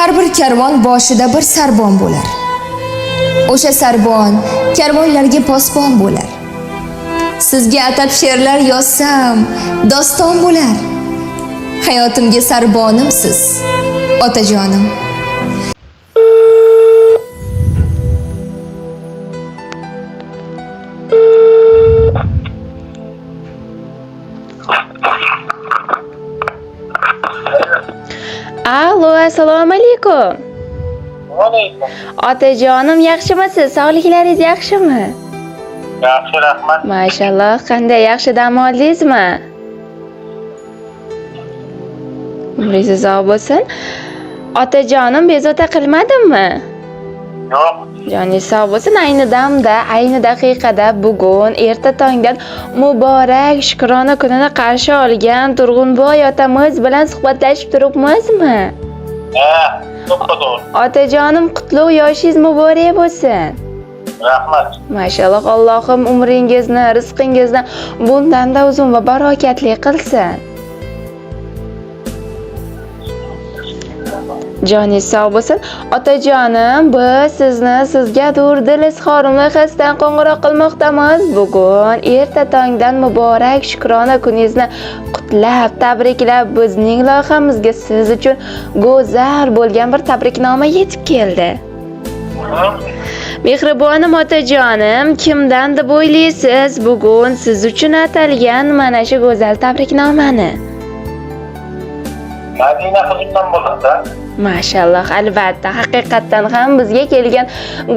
Har bir karvon boshida bir sarbon bo'lar. O'sha sarbon karvonlarga posbon bo'lar. Sizga atab she'rlar yozsam, doston bo'lar. Hayotimga sarbonimsiz, otajonim. Alo, assalomu alaykum. Alaykum. Otajonim, yaxshimisiz? Sog'liklaringiz yaxshimi? Yaxshi, rahmat. Mashalloh, qanday, yaxshi dam oldingizmi? Umringiz uzoq bo'lsin. Otajonim, bezovta qilmadimmi? Yo'q. Joningiz sog' bo'lsin. Ayni damda, ayni daqiqada bugun erta tongdan muborak Shukrona kunini qarshi olgan Turg'unboy otamiz bilan suhbatlashib turibmizmi? Ha, to'ppa to'g'ri. Otajonim, qutlug' yoshingiz muborak bo'lsin. Rahmat. Mashalloh, Allohim umringizni, rizqingizni bundan-da uzun va barokatli qilsin. Joningiz sog' bo'lsin. Otajonim, biz sizni sizga dil izhorim loyihasidan qo'ng'iroq qilmoqdamiz. Bugun erta tongdan muborak Shukrona kuningizni qutlab, tabriklab bizning loyihamizga siz uchun go'zal bo'lgan bir tabriknoma yetib keldi. Mehribonim otajonim, kimdan deb o'ylaysiz bugun siz uchun atalgan mana shu go'zal tabriknomani? Madina qizimdan bo'ladi. Mashalloh, albatta, haqiqatdan ham bizga kelgan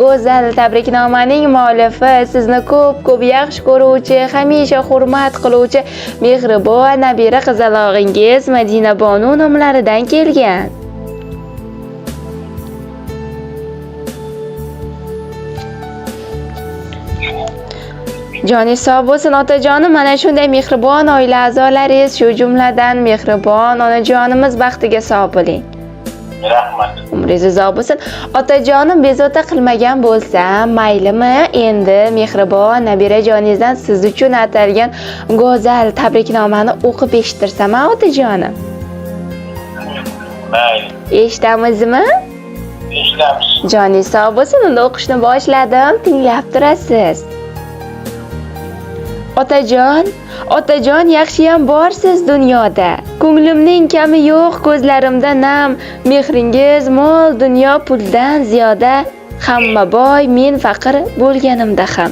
go'zal tabriknomaning muallifi sizni ko'p-ko'p yaxshi ko'ruvchi, hamisha hurmat qiluvchi mehribon nabira qizalog'ingiz Madina Bonu nomlaridan kelgan. Joningiz sog' bo'lsin otajonim, mana shunday mehribon oila a'zolaringiz, shu jumladan mehribon onajonimiz baxtiga sog' bo'ling. Rahmat. Umringiz uzoq bo'lsin. Otajonim, bezovta qilmagan bo'lsam, maylimi? Endi mehribon nabirajoningizdan siz uchun atalgan go'zal tabriknomani o'qib eshittirsam, otajonim? Mayli. Eshitamizmi? Eshitamiz. Joningiz sog' bo'lsin. Unda o'qishni boshladim, tinglab turasiz. Otajon, otajon, yaxshiyam borsiz dunyoda. Ko'nglimning kami yo'q, ko'zlarimda nam. Mehringiz mol dunyo puldan ziyoda. Hamma boy, men faqir bo'lganimda ham.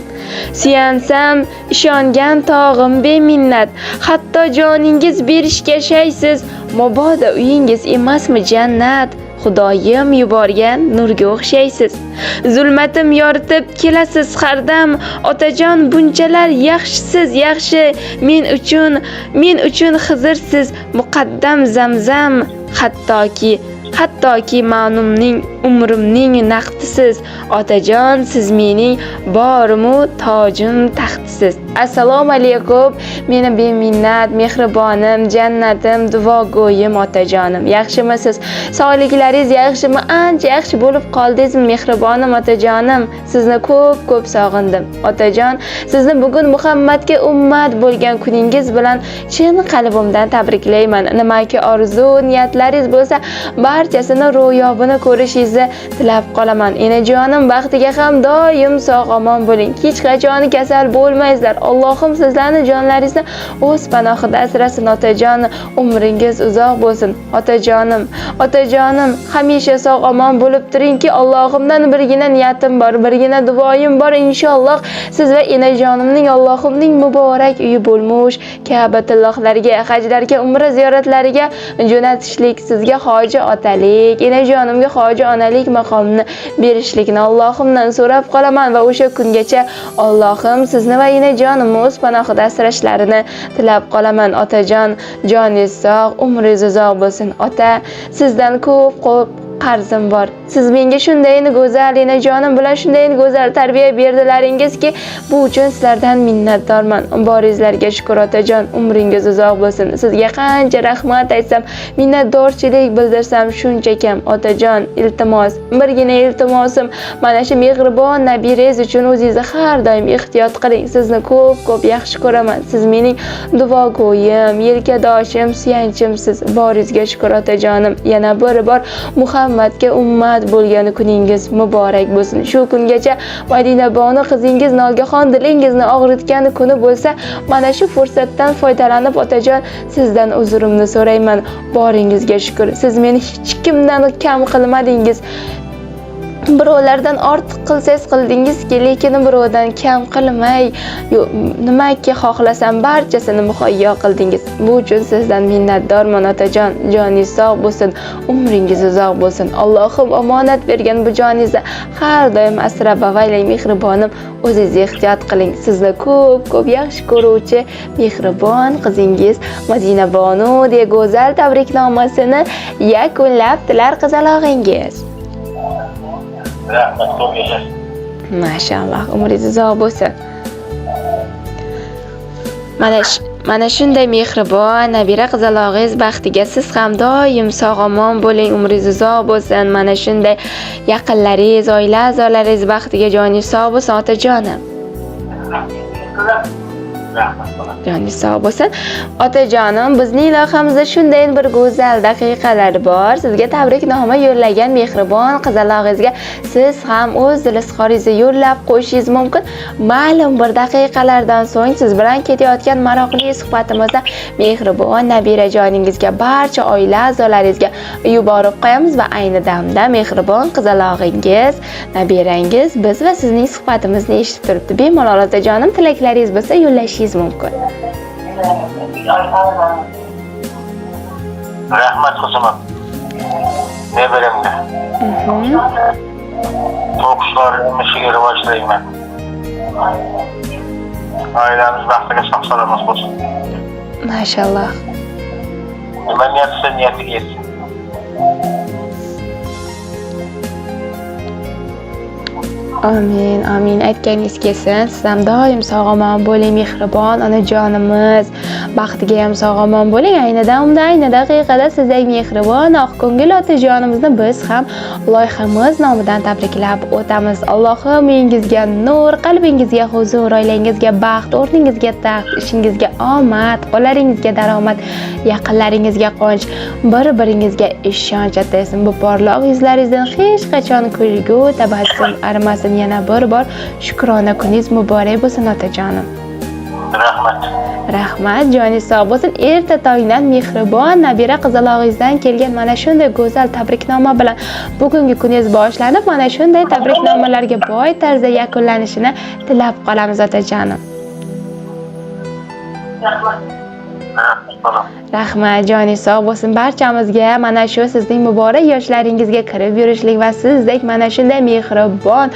Suyansam, ishongan tog'im beminnat. Hatto joningiz berishga shaysiz. Mabodo uyingiz emasmi jannat? Xudoyim yuborgan nurga o'xshaysiz. Zulmatim yoritib kelasiz har dam. Otajon, bunchalar yaxshisiz, yaxshi. Men uchun, men uchun Xizrsiz, muqaddam Zamzam. Hattoki ma'numning, umrimning naqdisiz. Otajon, siz mening borimu tojim taxtisiz. Assalomu alaykum, meni beminnat, mehribonim, jannatim, duogo'yim otajonim. Yaxshimisiz? Sog'liklaringiz yaxshimi? Ancha yaxshi bo'lib qoldingizmi mehribonim otajonim? Sizni ko'p-ko'p sog'indim. Otajon, sizni bugun Muhammadga ummat bo'lgan kuningiz bilan chin qalbimdan tabriklayman. Nimaki orzu, niyatlaringiz bo'lsa, barchasini ro'yobini ko'rishingizni tilab qolaman. Enajonim baxtiga ham doim sog' omon bo'ling. Hech qachon kasal bo'lmaysizlar. Allohim sizlarni jonlaringizni o'z panohida asrasin otajon. Umringiz uzoq bo'lsin otajonim. Otajonim, hamisha sog' omon bo'lib turingki, Allohimdan birgina niyatim bor, birgina duoyim bor. Inshaalloh siz va enajonimning Allohimning muborak uyi bo'lmuş Ka'batullohlarga, hajlarga, umra ziyoratlariga jo'natishlik, sizga hoji otalik, enajonimga hoji onalik maqomini berishlikni Allohimdan so'rab qolaman va o'sha kungacha Allohim sizni va enajonimni o'z panohida asrashlarini tilab qolaman. Otajon, joningiz sog', umringiz uzoq bo'lsin. Ota, sizdan ko'p-ko'p qarzim bor. Siz menga shundayin go'zal enajonim bilan shundayin go'zal tarbiya berdilaringizki, bu uchun sizlardan minnatdorman. Boringizlarga shukr otajon, umringiz uzoq bo'lsin. Sizga qancha rahmat aytsam, minnatdorchilik bildirsam shuncha kam. Otajon, iltimos, birgina iltimosim, mana shu mehribon nabirangiz uchun o'zingizni har doim ehtiyot qiling. Sizni ko'p-ko'p yaxshi ko'raman. Siz mening duogo'yim, yelkadoshim, suyanchimsiz. Boringizga shukr otajonim. Yana bir bor Muhammad Muhammadga ummat bo'lgan kuningiz muborak bo'lsin. Shu kungacha Madinabonu qizingiz nogahon dilingizni og'ritgan kuni bo'lsa, mana shu fursatdan foydalanib otajon sizdan uzrimni so'rayman. Boringizga shukr. Siz meni hech kimdan kam qilmadingiz. Birovlardan ortiq qilsangiz qildingizki, lekin birovdan kam qilmay, nimaki xohlasam barchasini muhayyo qildingiz. Bu uchun sizdan minnatdorman otajon. Joningiz sog' bo'lsin, umringiz uzoq bo'lsin. Allohim omonat bergan bu joningizni har doim asrab avaylang mehribonim. O'zingizni ehtiyot qiling. Sizni ko'p-ko'p yaxshi ko'ruvchi mehribon qizingiz Madinabonu deya go'zal tabriknomasini yakunlabdilar qizalog'ingiz. Rahmat, ko'p yashasin. Mashalloh, umringiz uzoq bo'lsin. Mana shunday mehribon nabira qizalog'ingiz baxtiga siz ham doim sog'-omon bo'ling, umringiz uzoq bo'lsin. Mana shunday yaqinlaringiz, oila a'zolaringiz baxtiga joningiz sog' bo'lsin, otajonim. Rahmat bolam. Joningiz sog' bo'lsin. Otajonim, bizning loyihamizda shunday bir go'zal daqiqalar bor. Sizga tabriknoma yo'llagan mehribon qizalog'ingizga siz ham o'z dil izhoringizni yo'llab qo'yishingiz mumkin. Ma'lum bir daqiqalardan so'ng siz bilan ketayotgan maroqli suhbatimizda mehribon nabirajoningizga, barcha oila a'zolaringizga yuborib qo'yamiz va ayni damda mehribon qizalog'ingiz, nabirangiz biz va sizning suhbatimizni eshitib turibdi. Bemalol otajonim, tilaklaringiz bo'lsa yo'llashingiz mumkin. Rahmat qizim. Nevaramga. To'qishlarim ishiga rivojlayman. Oilamiz baxtiga sog' salomat bo'lsin. Mashalloh. Nima niyat qilsa niyatiga yetsin. Amin, amin. Aytganingiz kelsin. Siz ham doim sog'-omon bo'ling, mehribon onajonimiz. Baxtiga ham sog'-omon bo'ling. Ayni damda, ayni daqiqada sizdek mehribon, oqko'ngil otajonimizni biz ham loyihamiz nomidan tabriklab o'tamiz. Allohim uyingizga nur, qalbingizga huzur, oilangizga baxt, o'rningizga taxt, ishingizga omad, qo'llaringizga daromad, yaqinlaringizga quvonch, bir-biringizga ishonch atasin. Bu porloq yuzlaringizdan hech qachon kulgu, tabassum arimasin. Yana bir bor shukrona kuningiz muborak bo'lsin otajonim. Rahmat. Rahmat, joningiz sog' bo'lsin. Erta tongdan mehribon nabira qizalog'ingizdan kelgan mana shunday go'zal tabriknoma bilan bugungi kuningiz boshlanib, mana shunday tabriknomalarga boy tarzda yakunlanishini tilab qolamiz otajonim. Rahmat bolam. Rahmat, joningiz sog' bo'lsin. Barchamizga mana shu sizning muborak yoshlaringizga kirib yurishlik va sizdek mana shunday mehribon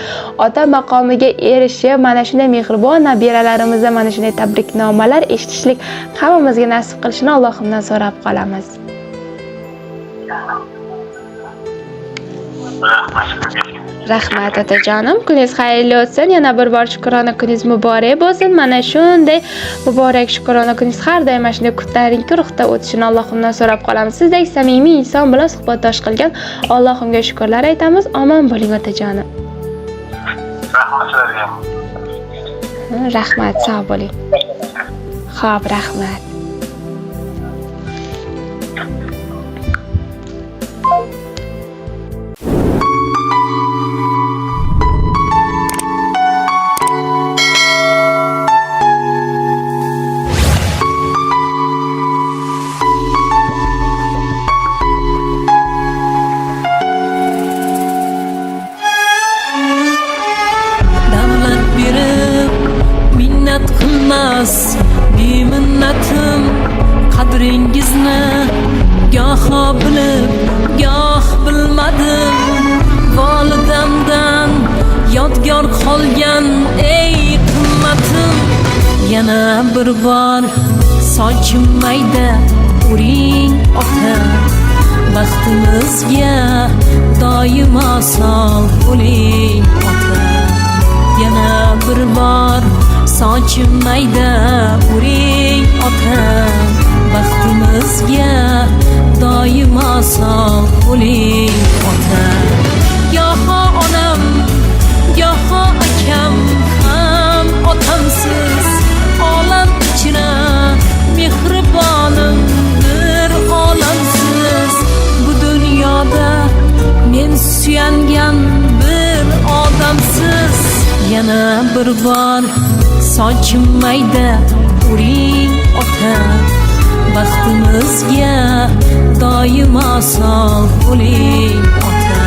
ota maqomiga erishib, mana shunday mehribon nabiralarimizdan mana shunday tabriknomalar eshitishlik hammamizga nasib qilishini Allohimdan so'rab qolamiz. Rahmat. Rahmat otajonim, kuningiz xayrli o'tsin. Yana bir bor shukrona kuningiz muborak bo'lsin. Mana shunday muborak shukrona kuningiz har doim mana shunday ko'tarinki ruhda o'tishini Allohimdan so'rab qolamiz. Sizdek samimiy inson bilan suhbatdosh qilgan Allohimga shukrlar aytamiz. Omon bo'ling otajonim. Rahmat sizlarga. Rahmat, sog' bo'ling. Xo'p, rahmat. Davlat berib minnat qilmas beminnatim qadringizni goho bilib goh bilmadim volidamdan yodgor qolgan ey qimmatim yana bir bor sochim mayda uring ota baxtimizga doimo sog' bo'ling ota yana bir bor sochim mayda uring ota baxtimizga doimo sog' bo'ling ota goho onam goho akam ham otamsiz olam ichra mehribonim bir olamsiz bu dunyoda Yana bir bor sochim mayda uring ota, baxtimizga doimo sog' bo'ling ota.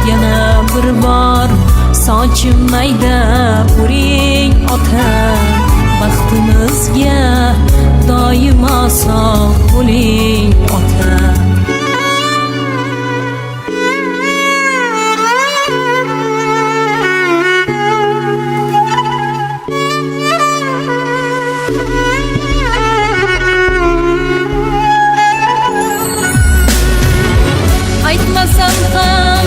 Yana bir bor sochim mayda uring ota, baxtimizga doimo sog' bo'ling ota. Aytmasam ham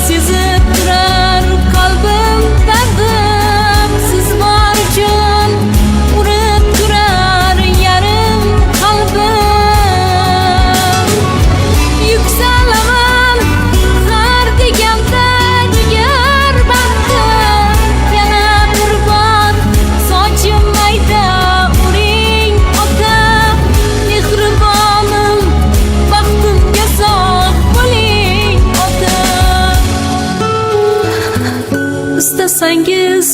sezib turar qalbim dardim, siz bor uchun urib turar yarim qalbim. Yuksalaman har deganda jigar bandim, yana bir bor sochim mayda uring ota, mehribonim baxtimga sog' bo'ling ota. Istasangiz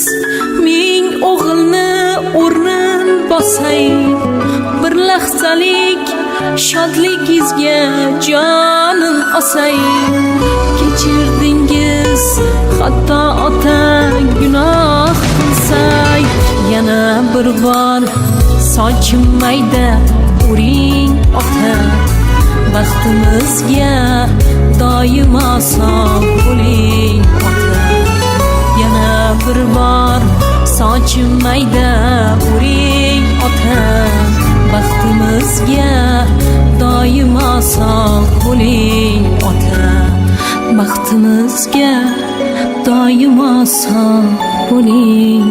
ming o'g'ilni o'rnin bosay, bir lahzalik shodligingizga jonim osay. Kechirdingiz hatto ota gunoh qilsay, yana bir bor sochim mayda uring ota, baxtimizga doimo sog' bo'ling ota. Yana bir bor sochim mayda uring ota, baxtimizga doimo sog' bo'ling ota, baxtimizga doimo sog' bo'ling.